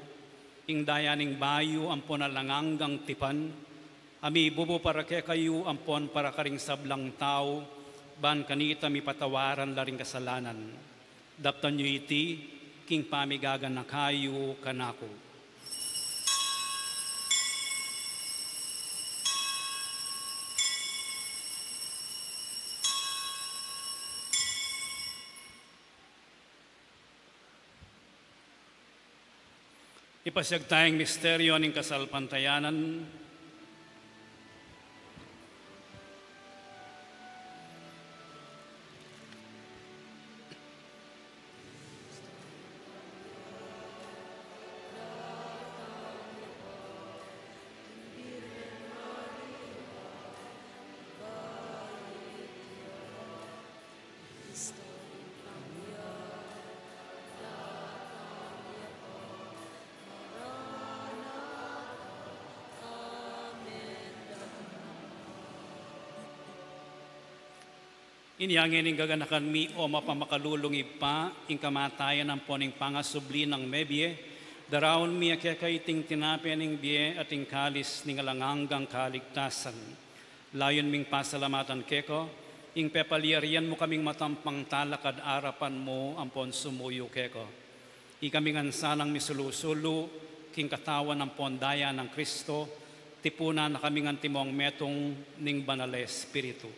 ing daya ning bayu ampon alang anggang tipan, a mibubu para kekayu ampon para karing sablang tau, ban kanita mipatawaran la ring kasalanan. Daptan yu iti king pamigaganaka yu kanaku. Ipasyag taya ing misteryo ning kasalpantayanan. Inya ngeni, gaganakan mi, o mapamakalulung Ibpa, ing kamatayan ampon ing pangasubli nang mebie, daraun mi keka iting tinape ning bie at ing kalis ning alang anggang kaligtasan. Layun ming pasalamatan keka ing pepalyarian mu kaming matampang talakad arapan mu ampon sumuyu keka. Ikami ngan sanang misulu-sulu king katawan ampon daya nang Kristo, tipunan na kami ngan timong metung ning Banal a Espiritu.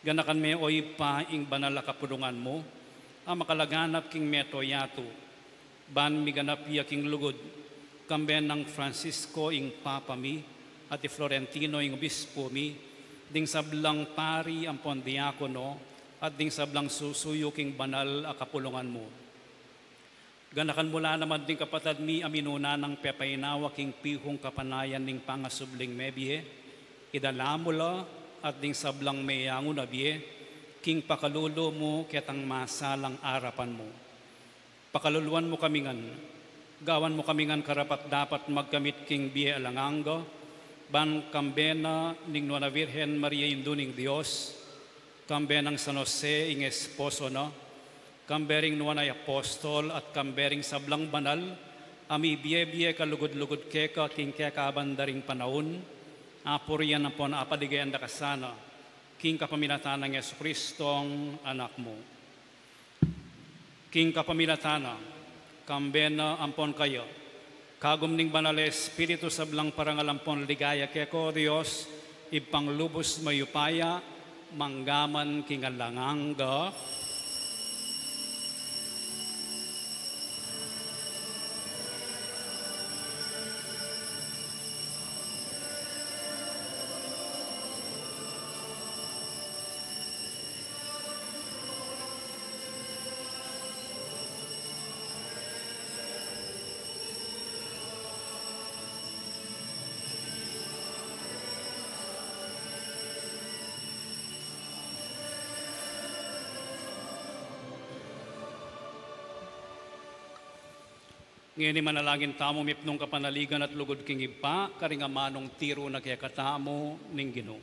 Ganakan me, o Ibpa, ing banal a kapulungan mu a makalaganap king mabilug a yatu, ban miganap ya king lugud, kambe nang Francisco ing Papa mi, at i Florentino ing Obispo mi, ding sablang pari ampon diakono, at ding sablang susuyu king banal a kapulungan mu. Ganakan mu la naman ding kapatad mi a minuna nang pepainawa king pihung kapanayan ning pangasubling mebie, idala mu la at ding sablang meyangu na bie king pakalulu mu ketang masalang arapan mu. Pakaluluan mu kami ngan, gawan mu kami ngan karapat-dapat magkamit king bie alang angga, ban kambe na ning Nuan a Virgen Maria, Indu ning Dios, kambe nang San Jose ing esposo na, kambe ring nuan a apostol, at kambe ring sablang banal a mibie-bie kalugud-lugud keka king kekaban da ring panaun, apurian ampon apaligayan da ka sana, king kapamilatan nang Jesucristong Anak mu. King kapamilatan na, kambe na ampon kaya, kagum ning Banal a Espiritu, sablang parangal ampon ligaya keka, o Dios, Ibpang lubus mayupaya, mangga man king alang angga. Ngeni manalangin tamu mipnung kapanaligan at lugud king Ibpa, karing amanung tiru na kekatamu ning Ginu.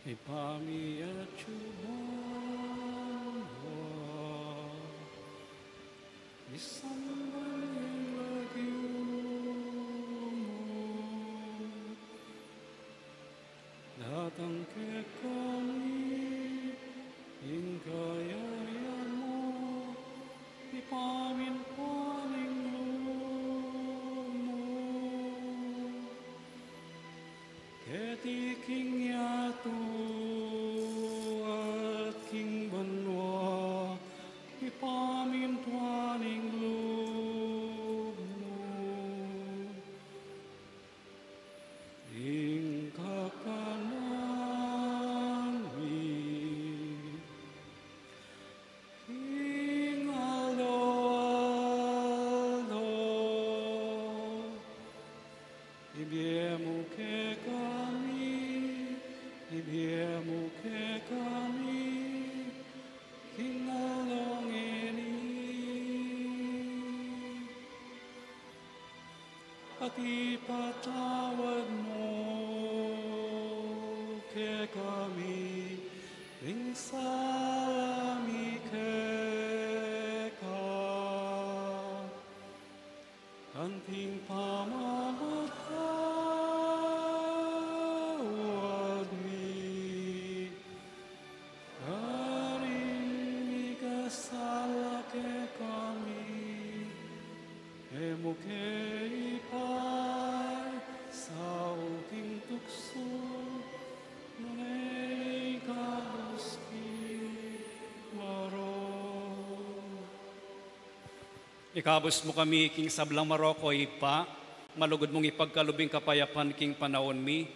Ibpa mi, atsu ka banua, misamban ya ing lagyu mu, datang kekami ing kayarian mu, mipamintuan ing lub mu keti king yatu at king banua, mipamintuan ing lub mu. Ing kakanan mi king aldo-aldo, ibie mu kekami, ibie mu kekami king aldo ngeni. At ipatawad mu kekami ing sala mi keka, anting pamamatawad mi karing mikasala kekami. E mu ke ipaisaul king tuksu, Ikabus mu kami king sablang marok, o Ibpa, malugud mung ipagkalub ing kapayapan king panaun mi,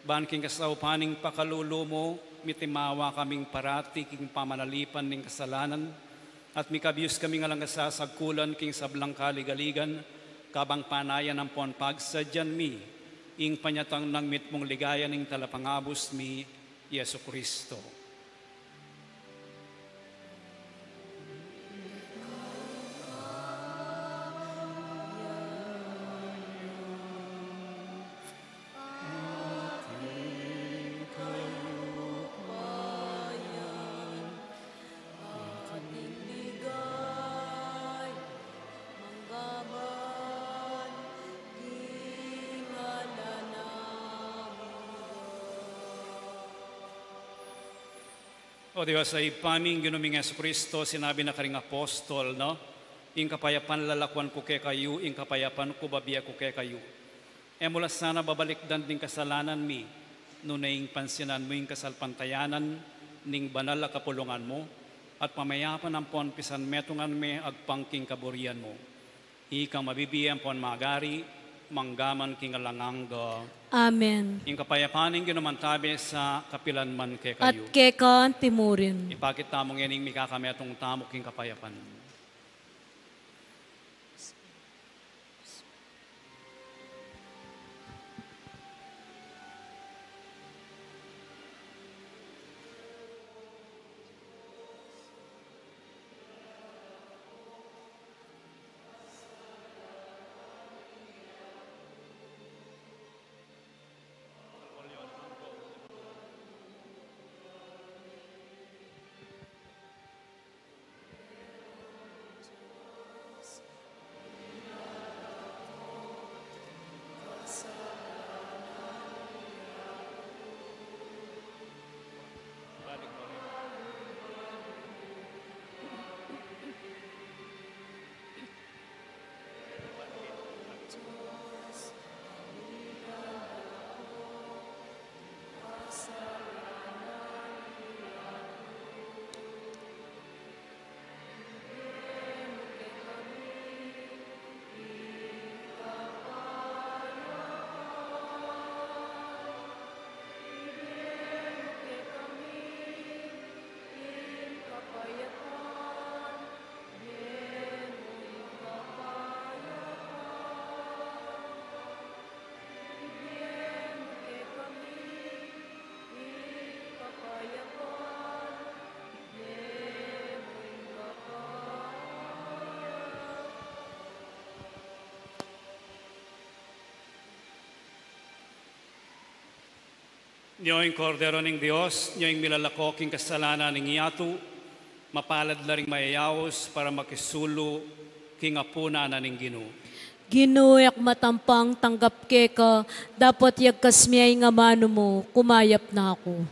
ban king kasaupan ning pakalulu mu, mitimawa kaming parati king pamanalipan ning kasalanan, at mikabius kaming alang kasasagkulan king sablang kaligaligan, kabang panayan ampon pagsadyan mi ing panyatang nang mitmung ligaya ning Talapangabus mi, Jesucristo. O Dios a Ibpa mi, ing Ginu ming Jesucristo, sinabi na karing apostol, no? Ing kapayapan lalakuan ku kekayu, ing kapayapan ku bibie ku kekayu. E mu la sana babalikdan ding kasalanan mi, nune ing pansinan mu ing kasalpantayanan ning banal a kapulungan mu, at pamayapan ampon pisanmetungan me agpang king kaburian mu. Ikang mabibie ampon magari, mangga man king alang angga. Amen. Ing kapayapan ning Ginu mantabe sa kapilan man kekayu. At keka anti murin. Ipakit tamu ngening mikakametung tamu king kapayapan. Nyo ing Kordero ning Dios, nyo ing milalako king kasalanan ning yatu, mapalad la ring mayayaus para makisulu king apunan na ning Ginu. Ginu, e ku matampang tanggap keka, dapot yagkas me ing amanu mu, kumayap na ku.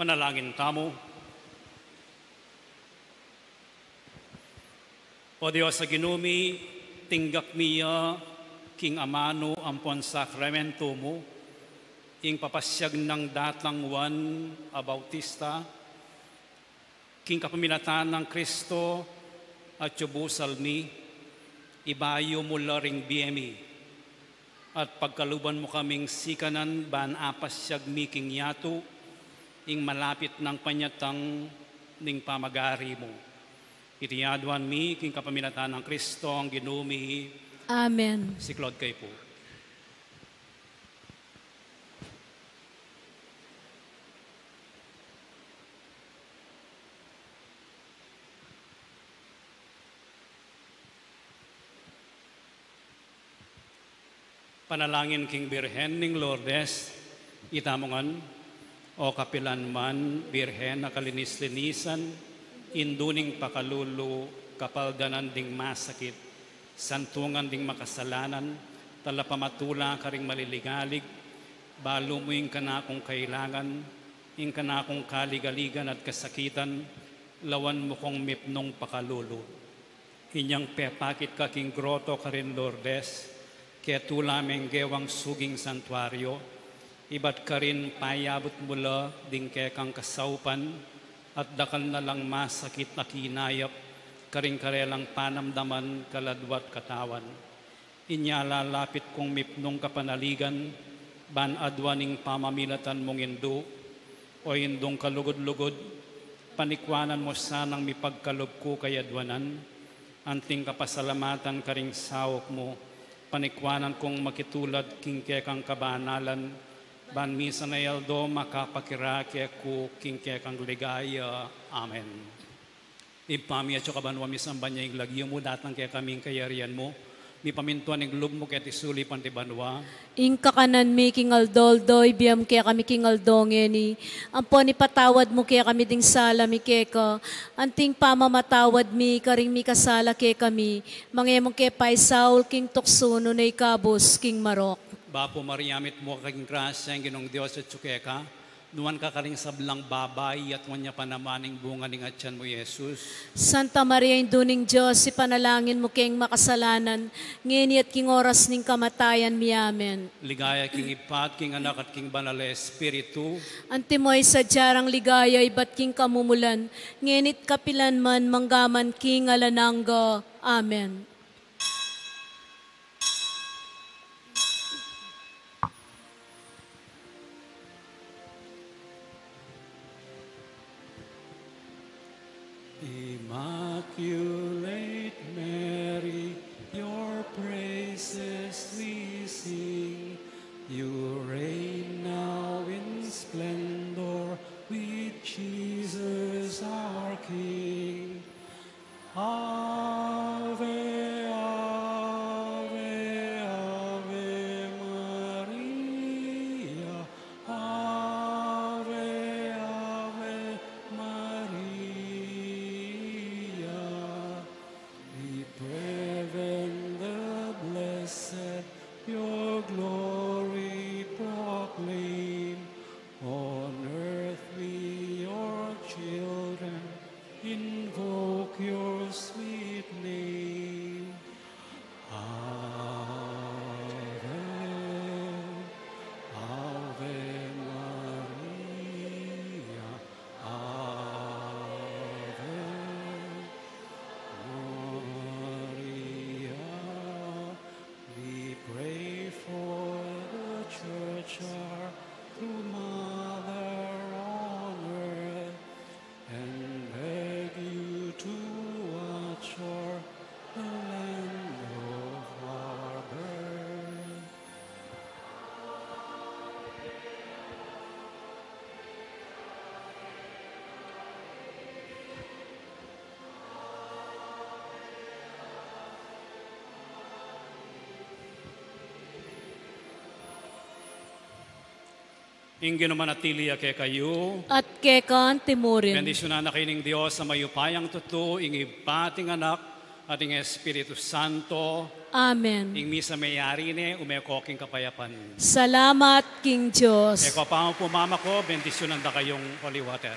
Manalangin tamu. O Dios a Ginu mi, tinggap mi ya king amanu ampon sakramentu mu ing papasiag nang datang Juan a Bautista, king kapamilatan nang Kristo atyu busal mi, ibayu mu la ring bie mi, at pagkaluban mu kaming sikanan ban apasiag mi king yatu ing malapit nang panyatang ning pamagari mu. Iti aduan mi king kapamilatan nang Kristo a Ginu mi. Amen. Siklaud kayu pu. Panalangin king Birhen ning Lourdes. Itamu ngan. O kapilan man Birhen a kalinis-linisan, indu ning pakalulu, kapaldanan ding masakit, santungan ding makasalanan, talapamatula karing maliligalig, balu mu ing kanakung kailangan, ing kanakung kaligaligan at kasakitan, lawan mu kung mipnung pakalulu. Inyang pepakit ka king groto karin Lourdes, ketula meng gewang suging santuario, ibat karin payabut mu la ding kekang kasaupan, at dakal na lang masakit a kinayap karing karelang panamdaman, kaladwa at katawan. Inya lalapit kung mipnung kapanaligan, ban aduan ing pamamilatan mung indu. O Indung kalugud-lugud, panikwanan mu sanang mipagkalub ku kayaduanan, anting kapasalamatan karing saup mu, panikwanan kung makitulad king kekang kabanalan, ban misan a aldo makapakirake ku king kekang ligaya. Amen. Ibpa mi, atsu ka banua, misamban ya ing lagyu mu, datang kekami ing kayarian mu, mipamintuan ing lub mu keti sulip anti banua. Ing kakanan mi king aldo-aldo, ibie mu kekami king aldo ngeni, ampon ipatawad mu kekami ding sala mi keka, anting pamamatawad mi karing mikasala kekami, manga e mu ke paisaul king tuksu, nune ikabus king marok. Bapu Maria, mitmu ka king grasya, ing Ginung Dios atsu keka, nuan ka karing sablang babai, at nuan ya pa naman ing bunga ning atian mu, Jesus. Santa Maria, Indu ning Dios, ipanalangin mu keng makasalanan, ngeni at king oras ning kamatayan mi. Amen. Ligaya king Ibpa, at king Anak, at king Banal a Espiritu. Antimo ing sadya nang ligaya ibat king kamumulan, ngeni at kapilan man, mangga man king alang angga. Amen. Immaculate Mary, your praises we sing. You reign now in splendor with Jesus our King. Ave, ave, Ave Maria. Ave, Ave Maria. We prevent the blessed, your glory proclaim. On earth we, your children, invoke your sweet name. Ave, Ave Maria, Ave Maria. We pray for the Church, our true Mother on earth, and beg you to watch o'er the land of our birth. Ing Ginu manatili ya kekayu. At keka anti mu rin. Bendisyunan na kayu ning Dios a mayupayang tutu, ing Ibpa, at ing Anak, at ing Espiritu Santo. Amen. Ing misa meyari ne, ume ko king kapayapan. Salamat king Dios. E ko pa mu pu, mama ko, bendisyunan da kayung holy water.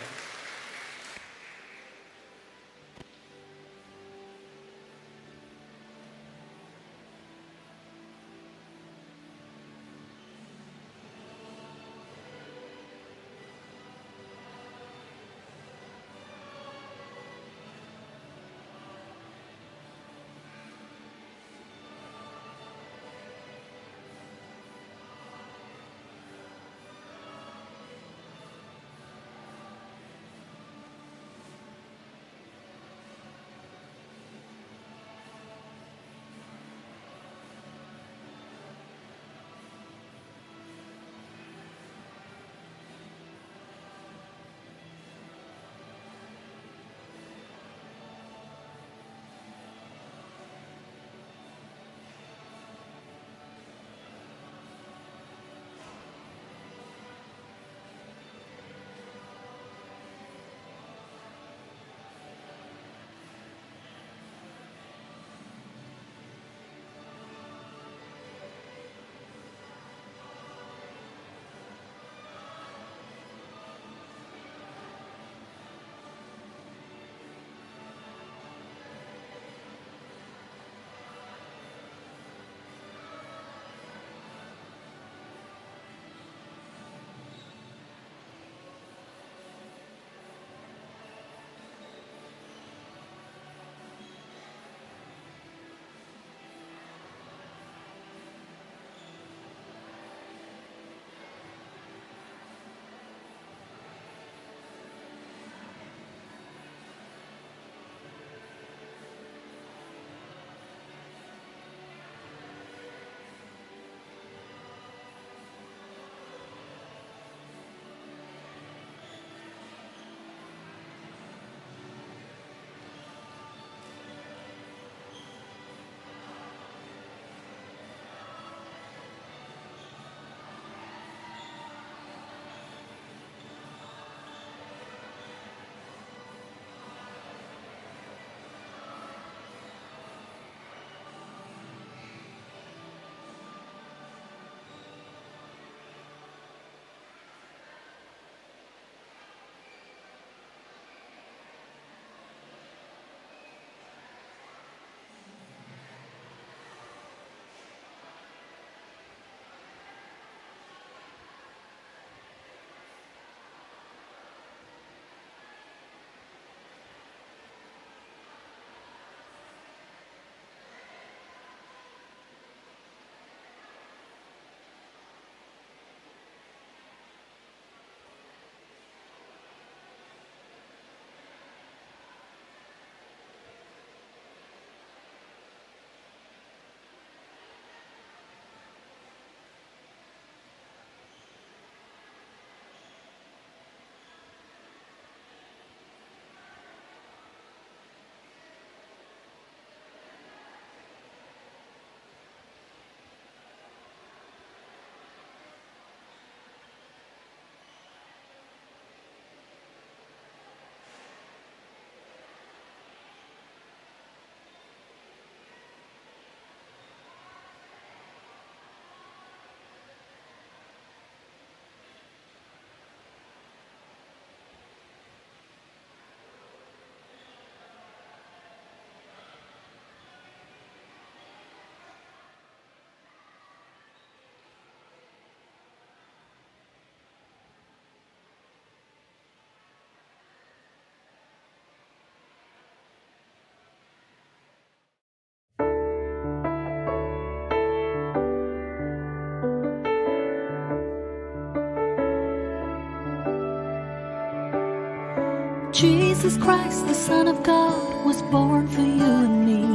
Jesus Christ, the Son of God, was born for you and me.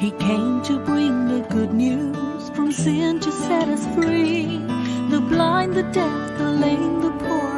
He came to bring the good news, from sin to set us free. The blind, the deaf, the lame, the poor,